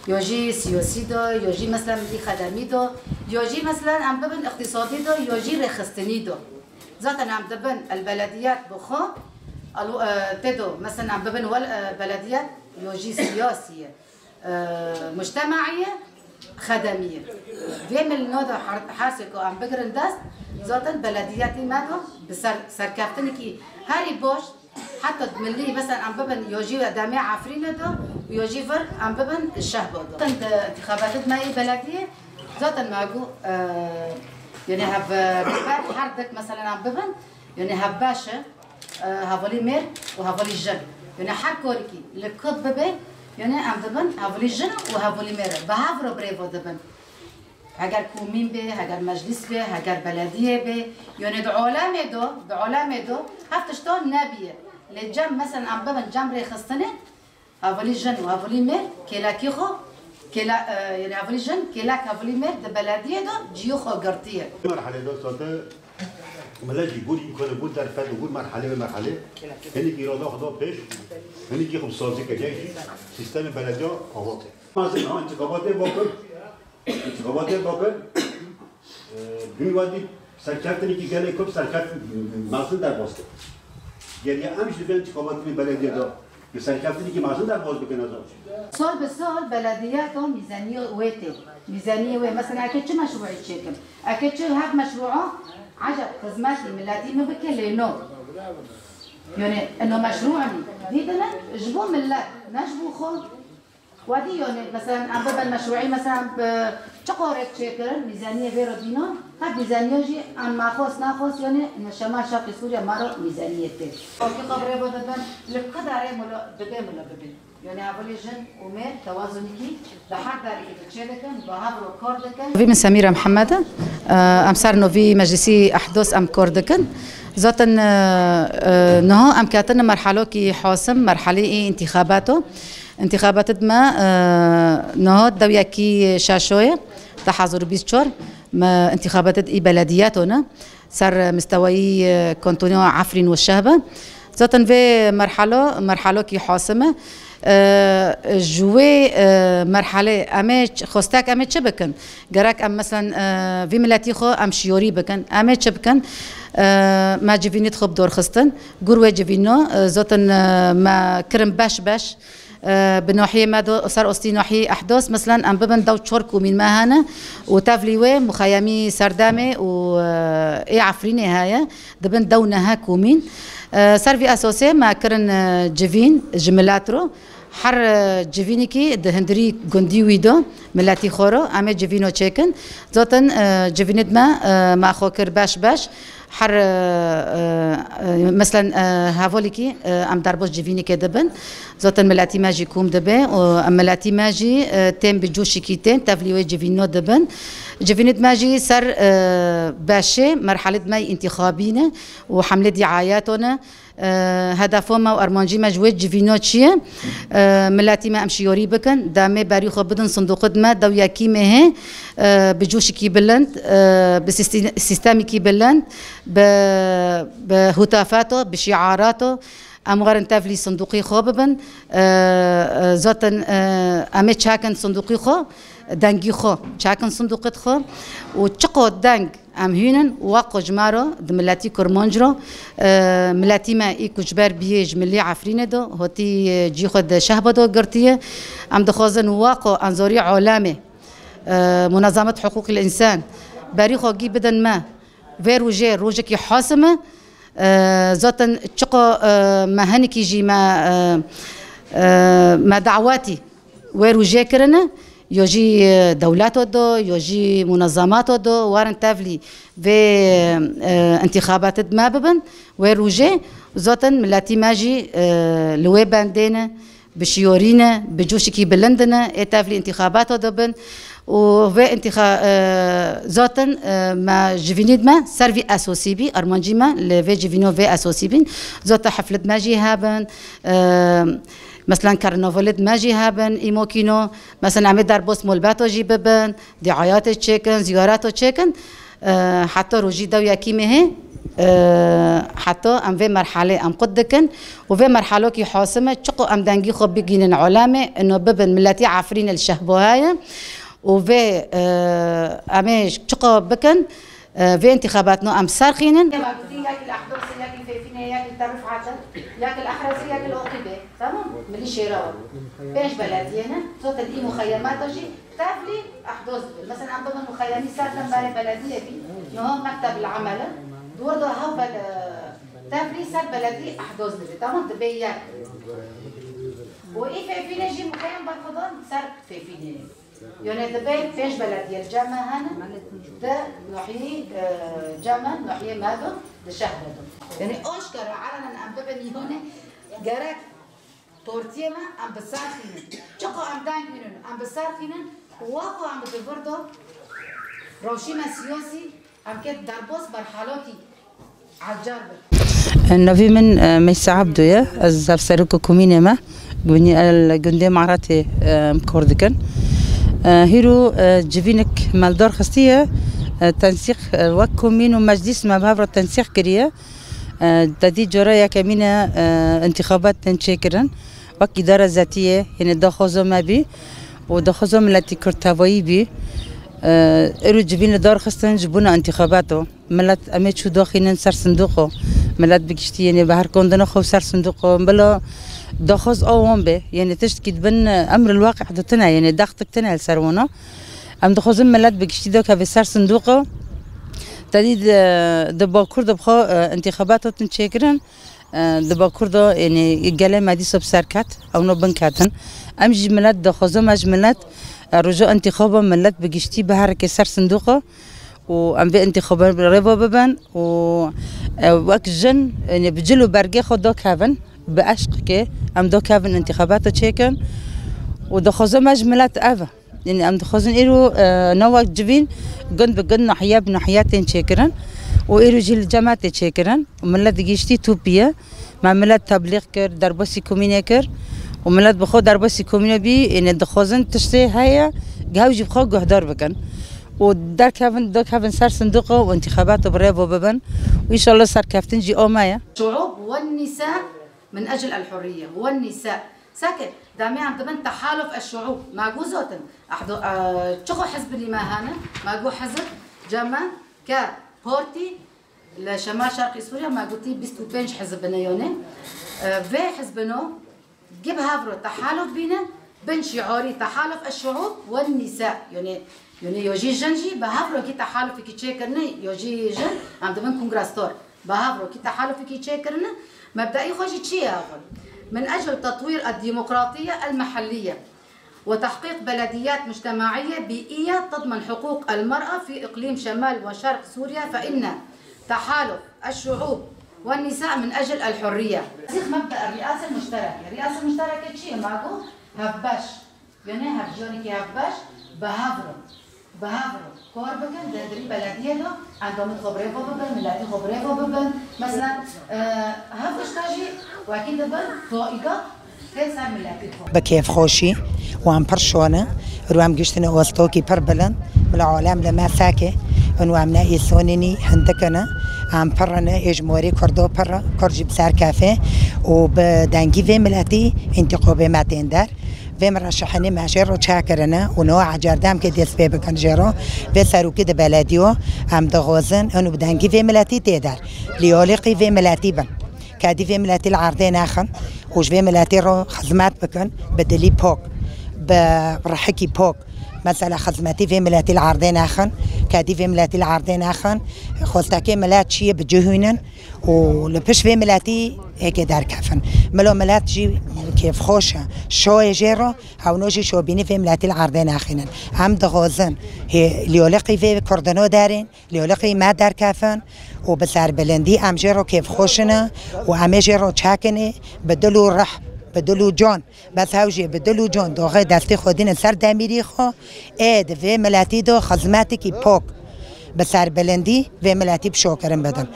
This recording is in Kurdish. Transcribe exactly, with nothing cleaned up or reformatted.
Yo jî siyasî do, yo jî mesela milî xedemî do, yo jî mesela em bibin îqtîsadî do, yo jî rêxistinî do. Zaten em dibin el belediyet bi xwe, alo, e, tê do, mesela em bibin wel, e, belediyet, yo jî siyasî ye, e, mujtemaî ye, xedemî ye. Vê milno de her, her sê ku em bigirin dest, zaten belediyetê me de bi ser, serkeftinekî herî baş, heta milî, mesela em bibin yo jî demê Efrînê de û yo jî vir em bibin Şehba de. Zaten di întîxabatê me yê belediyê, zaten me got, e, yani hev, e, her dik mesela em bibin, yani hev beş e, e, hevalî mêr û hevalî jin. Yani her karekî li kut bibe, yani em dibin hevalî jin û hevalî mêr e. Bi hev re birêve dibin. Heger komîn bê, heger meclîs bê, heger belediyê bê, yani di alemê do, di alemê do, hev tişta nebiye. Lê cem, mesela em bibin cem rêxistinê, hevalî jin û hevalî mêr, kêlekî xwe, kêle-, e, yani hevalî jin, kêlek hevalî mêr di belediyê do ciyê xwe girtiye. Merhale do sate, millet jî gûr îmkanê gûr derfet û gûr merhale ve merhale. Hinekî îrada xwe da pêş, hinekî xwe bi sazî kiriye jî, sîstemê belediya ava kir. Mazin ha întîxabatê bakir. Xebatê bakir, e, dû wadî serkeftinekî gelê Kurd serkeft mezin derbas kir. Geriye em jî dibên xebatê belediye de bi serkeftinekî mezin derbas bikin ez. Sal bi sal belediye de mîzaniyê wê tê. Mîzaniyê wê, mesela eke çi meşruî çêkim? Eke çi hev meşru'a eceb xizmetî miletî min bike lê no. Yani eno meşru nî. Dîtine ji bo millet, ne ji bo xwe. Wadî yonê, mesela, em bibin meşruî, mesela, bi çi qorek çêkirin, mîzaniyê vê re dînan, ha mîzaniya jî em maxos, naxos, yonê, ne şema şerqî Sûriye ma re mîzaniyê tê. Qorkî xwe bi rê ve dibin, li ku darê milo, dibê milo bibin. Yonê, hevalî jin û mêr tewazunîkî bi her darekî de çêdikin, bi hev re kar dikin. Vî min Semîra Mihemed e. Em ser novî meclisî ehdos em kar dikin. Zaten, e, e, niha em ketine merhalokî hasim, merhalê î întîxabato. Întîxabatê me, e, niha dewyekî şeşoyê, du hezar û bîst û çar, me întîxabatê î belediyetone, ser mistewayî, e, kantonê Efrîn û Şehbe. Zaten vê merhalo, merhalokî hasim e. E, ji wê, e, merhalê em ê ç-, xwestek em ê çi bikin? Gerek em, meselen, e, vî miletî xwe em şiyorî bikin. Em ê çi bikin? E, me civînî xwe bi dor xistin. Gur wê civîno, e, zaten, e, me kirin beş beş. E, bi nahiyê me do, ser ostî nahiyê Ehdos, meselen, em bibin dew çor komîn me hene û tevlî wê muxeyemî Serdemê û, e, ê Efrînê heye, dibin dew nehe komîn. E, ser vî esasê me kirin, e, civîn ji milet ro. Her, e, civînekî di hundirî gundî wî do, miletî xwe ro, em ê civîno çêkin. Zaten, e, civînê me, e, me xwe kir beş beş. Her, e, e, e, meselen, e, hevalekî, e, em derbas civînekê dibin. Zaten miletî me jî kom dibe û em miletî me jî, e, tên bi coşekî tên tevlî wê civîno dibin. Civînê me jî ser, e, beşê merhalê me întîxabî ne û hemlê dîayeto ne. E, hedefa me û armancî me ji wê civîno çi ye? E, miletî me em şiyorî bikin, demê berî xwe bidin sindoqê me, dew yekî mehê, e, bi coşekî bilind, e, bi sîstî-, sîstemekî bilind, bi, bi hutafeto, bi şiarato, em werin tevlî sindoqê xwe bibin. E, e, zaten, e, em ê çekin sindoqê xwe, dengî xwe, çekin sindoqê xwe û çiqo deng em hînin, waqo ji me re, di miletî Kurmanc re, e, miletî me î ku ji ber biyê ji milî Efrînê de, hotî, e, cî xwe di Şehba de girtiye. Em dixwazin waqo enzorî alemê, e, munezemet hiqûqî însan, berî xwe gî bidin me. Vê rojê, rojekî hasim e. E, zaten çiqo, e, me hinekî jî me, e, e, me dawetî wê rojê kirine, yo jî, e, dewleto do, yo jî munezemato do, werin tevlî vê, e, întîxabatê me bibin, wê rojê zaten miletî me jî, e, li wê bendê ne, bi şiyorî ne, bi coşekî bilind ne, ê tevlî întîxabato dibin û vê întîxa-, e, zaten, e, me civînî me ser vî esosî bî, armancî me li vê civîno vê esosî bîn, zaten heflet me jî hebin, e, Meselen, karnavalê me jî hebin, îmokîno, meselen, em ê derbas molbeto jî bibin, dîayatê çêkin, ziyareto çêkin, e, heta rojî dew yekî mehê, Ee, heta em vê merhalê em qut dikin û vê merhalokî hasim e, çiqo em dengî xwe bigînin olamê, ino bibin miletî Efrîn li Şehboha ye û vê, e, em ê çiqo bikin, e, vê întîxabatno em serxînin. Yek li Ehdosê, yek li Fêfînê, yek li Terifate, yek li Ehrezê, yek li Oqîbê. Tamam? Milî Şêrawa. Pênc belediyê ne. Zotin î muxeyemata jî Tevlî Ehdos dibin. Mesela em bibin muxeyemî ser dembarê belediyê bî, niha mekteb li emel e. Di wir de hew bel-, tevlî ser beledî Ehdos dibê. Tamam, dibê yek. Û î Fêfînê jî muxeyem berxwedan ser Fêfînê. Yanî dibê pênc belediyê li cem me hene, di nahiyê, e, cem me, nahiyê me de, di şehre de. Yanî aşkera elenen em bibin yanî gerek Partiyê me em bi ser xînin. Çiqa em deng bînin, em bi ser xînin û wexwe em bi vir de rewşî me siyasî em kê derbas merhalokî ecar bin. Navê min, e, Meysa Abdo ye. Ez hevserokê komînê me. Gundê El, gundê Maratê, e, em kor dikin. E, hîro, e, civînik me li dar xistiye, e, tensîq, e, wek komîn û meclîs me bi hev re tensîq kiriye. E, te dî cara yekemîn e, e, întîxabat tên çêkirin. Wek îdara zetiyê, yê daxwaza me bî û daxwaza miletî Kurd tevayî bî. E, îro civîn li dar xistin ji bona întîxabato. Milet em ê çû daxînin ser sindoqo. Milet bi giştî, yê bi herkandina xwe ser sindoqo. Bila daxwaz a wan be, yê tiştkî dibin, e, emr il waqi de tine, yê dextik tine li ser wana. Em dixwazin milet bi giştî dakeve ser sindoqo. Te dî di, di Bakur de bi xwe, e, întîxabat hatin çêkirin. E, di Bakur de, yanî gelê me dîsa bi ser ket, ewno bin ketin. Em jî milet dixwazin, me ji milet, e, roja întîxaba milet bi giştî biherike ser sindoqo û em vê întîxaba rêva bibin û, e, wek jin, yanî bi cil û bergê xwe dakevin, bi eşqekê em dakevin întîxabata çêkin û dixwazin me ji milet ev e. Yanî em dixwazin îro, e, ne wek civîn gund bi gund, nahiye bi nahiye tên çêkirin û îro jî li cem me tê çêkirin û milet digihiştî tûpî ye. Me milet teblîx kir, derbasî komînê kir û milet bi xwe derbasî komînê bî, yanî dixwazin tiştê heye, hew jî bi xwe guhdar bikin û derkevin, dakevin ser sindoqo û întîxabato bi rêvo bibin û înşallah serkeftin jî a me ye. الشعوب والنساء من أجل الحرية والنساء. Seke demê em dibin Tehaluf Eşşuub, me got zotin. Ehdo-, e, çiqo hizbinî me hene, me got hizb, ceme, ke, partî, li Şemal Şerqî Sûriye me gotî bîst û pênc hizb bine yonê. E, vê hizbino gi bi hev re tehaluf bîne, bin şiarî Tehaluf Eşşuub ve Nîsa. Yonê, yonê yo jî jin jî bi hev re gi tehalufekî çêkirine, yo jî jin, em dibin kongrestor. Bi hev re kî tehalufekî çêkirine, mebdeî xwe jî çi ye axwe? من أجل تطوير الديمقراطية المحلية وتحقيق بلديات مجتمعية بيئية تضمن حقوق المرأة في إقليم شمال وشرق سوريا، فإن تحالف الشعوب والنساء من أجل الحرية. Zîx mebde riyase muştereke. Riyase muştereke çi ye? Ma got hevbeş. Yanî hevciyanekî hevbeş bi hev re, bi hev re kar bikin, di dirî belediyê de endamê xwe bi rê ve bibin, miletî xwe bi rê ve bibin. Mesela, e, hev tişta jî wekî dibin faîda tê ser miletî xwe. Bi kêfxweşî û em pir şon e. Îro em giştine ostokî pir bilind. Bila alem li me feke. Û em ne îsonînî hindik in. Em pir in, êjmorê Kurdo pir e. Kurd jî bi ser kefê û bi dengî vê miletî întîxabê me tên der. Vê mireşehenî me jê re çêkirine û niha ecerdem ke dest pê bikin jê re. Vê serokî di belediyo em dixwazin û bi dengî vê miletî tê der. Liyoliqî vê miletî bin. Kedî vê miletî li erdê nexin û ji vê miletî re xizmet bikin bi dilî pok, bi rihekî pok. Mesela xizmetî vê miletî li erdê nexin, kedî vê miletî li erdê nexin. Xwestekê milet çi ye bi cihûnin. û li pişt vê miletî êkê derkefin. Milo milet jî kêfxweş e. Şoyê jê re hewno jî şobînî vê miletî li erdê naxînin. Em dixwazin hê liyoliqî vê kurdino derên, liyoliqî me derkefin û bi serbilindî em jê re kêfxweş in û em ê jê re çekinê bi dil û rih, bi dil û can. Bes hew jî bi dil û can doxê destê xwe dînin ser demîrî xwe, ê di vê miletî de xizmetekî pok bi serbilindî vê miletî bi şokirin bidin.